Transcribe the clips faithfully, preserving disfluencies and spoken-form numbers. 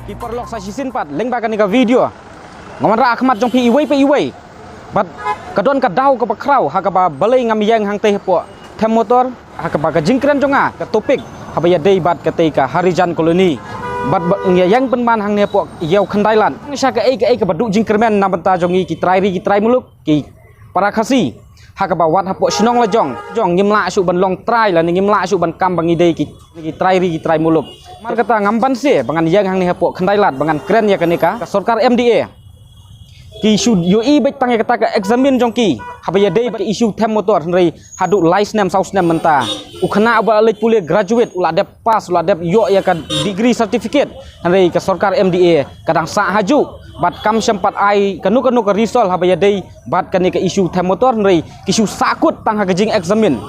Ki paralok, sa shisien pat lyngba kane ka video nga wanrah ha khmat jong phi iwei pa iwei. Bad ka don ka daw kaba khraw ha kaba balei ngam ïeng hangtei hapoh Them Motor, ha kaba ka jingkren jong nga ka topic haba ïadei bad katei ka Harijan Colony. Bad, bad nga ïeng pynban hangne hapoh ïew Khyndailad. Sha kaei kaei kaba duh jingkyrmen na bynta jong ngi ki trai ri ki trai muluk, ki para Khasi, ha kaba wat hapoh shnong la jong jong ngim lah shuh ban long trai lane ngim lah shuh ban kam ba ngi dei ki, ki trai ri ki trai muluk. Namar kata ngam banse ba ngan ïeng hangne hapoh Khyndailad ba ngan kren ïa kane ka, ka sorkar M D A. Ki shu ïohi beit tang ïa kata ka examine jong ki haba ïadei bad ka issue Them Motor, hynrei haduh lai snem saw snem mynta u khynnah uba la leit pule, graduate, u la dep pass, u la dep ïoh ïa ka degree certificate, hynrei ka sorkar M D A ka dang sah hajuh bad kam shym pat ai kano kano ka result haba ïadei bad kane ka issue Them Motor, hynrei ki shu sahkut tang ha ka jingexamine.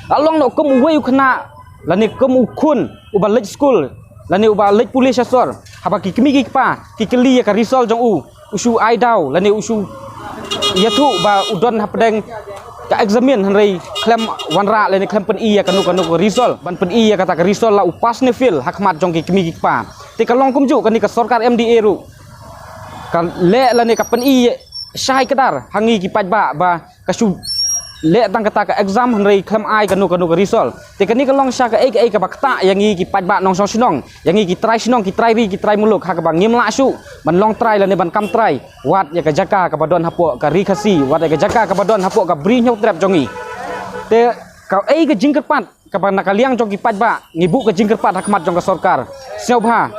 La long noh kum uwei u khynnah lane kum u khun uba leit skul lane uba leit pule sha sor, haba ki kmie ki kpa ki kylli ïa ka result jong u, u shu ai daw lane u shu ïathuh ba u don hapdeng ka examine, hynrei khlem wanrah lane khlem pyni ïa kano kano ka result, ban pyni ïa kata ka result la u pass ne fail ha khmat jong ki kmie ki kpa. Te ka long kumjuh kane ka sorkar M D A ruh ka leh lane ka pyni shai kdar ha ngi ki paidbah ba ka shu leh tang kata ka exam, hynrei khlem ai kano kano ka result. Te kane ka long sha kaei kaei kaba ktah ïa ngi ki paidbah nongshong shnong, ïa ngi ki trai shnong, ki trai ri, ki trai muluk, ha kaba ngim lah shuh ban long trai lane ban kam trai wat ïa ka jaka kaba don hapoh ka ri Khasi, wat ïa ka jaka kaba don hapoh ka Bri Hynñiewtrep jong ngi. Te kaei ka jingkyrpad kaba na ka liang jong ki paidbah ngi buh ka jingkyrpad ha khmat jong ka sorkar. Sngewbha,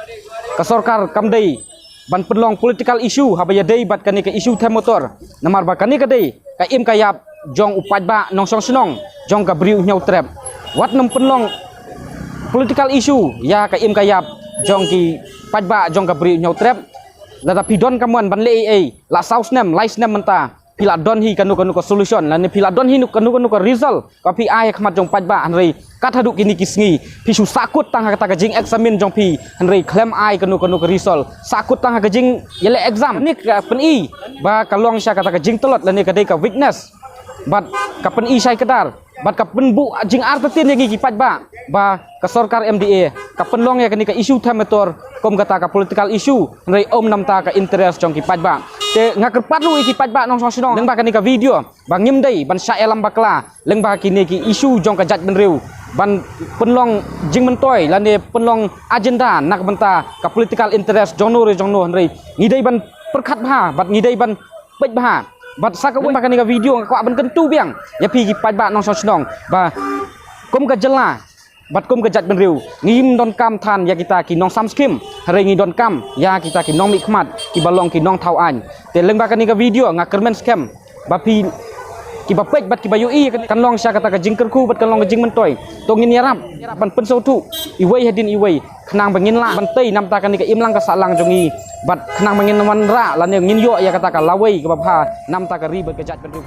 ka sorkar kam dei ban pynlong political issue haba ïadei bad kane ka issue Them Motor, namar ba kane ka dei ka im ka ïap jong u paidbah nongshong shnong jong ka Bri Hynñiewtrep. Wat nym pynlong political issue ïa ka im ka ïap jong ki paidbah jong ka Bri Hynñiewtrep. Lada phi don ka mon ban leh ei ei la saw snem lai snem mynta, phi la don hi kano kano ka solution lane phi la don hi kano kano ka result ka phi ai ha khmat jong paidbah, hynrei kat haduh kine ki sngi phi shu sahkut tang ha kata ka jingexamine jong phi, hynrei khlem ai kano kano ka result, sahkut tang ha ka jingïaleh exam. Kane ka pyni ba ka long sha kata ka jingtlot lane ka dei ka weakness bad ka pyni shai kdar bad ka pynbuh jingartatien ïa ngi ki paidbah ba ka sorkar M D A ka pynlong ïa kane ka issue Them Motor kum kata ka political issue, hynrei ym namar ka interest jong ki paidbah. Te nga kyrpad ruh ïa ki paidbah nongshong shnong lyngba kane ka video ba ngim dei ban shah ïalam bakla lyngba kine ki issue jong ka jaitbynriew ban pynlong jingmyntoi lane pynlong agenda na ka bynta ka political interest jong no re jong no, hynrei ngi dei ban pyrkhat bha bad ngi dei ban peit bha. Bad sa kawei, lyngba kane ka video nga kwah ban kyntu biang ïa phi ki paidbah nongshong shnong ba kum ka jylla bad kum ka jaitbynriew ngim donkam than ïa kita ki nongsam skim, hynrei ngi donkam ïa kita ki nongmihkhmat kiba long ki nongthaw aiñ. Te lyngba kane ka video nga kyrmen skhem ba phi kiba peit bad kiba ïohi kan long sha kata ka jingkyrkhu bad kan long ka jingmyntoi. To ngin ïarap, ïarap ban pynsngewthuh iwei hadien iwei khnang ba ngin lah ban tei namar kane ka imlang ka sahlang jong ngi bad khnang ba ngin wanrah lane ngin ïoh ïa kata ka lawei kaba bha namar ka ri bad ka jaitbynriew.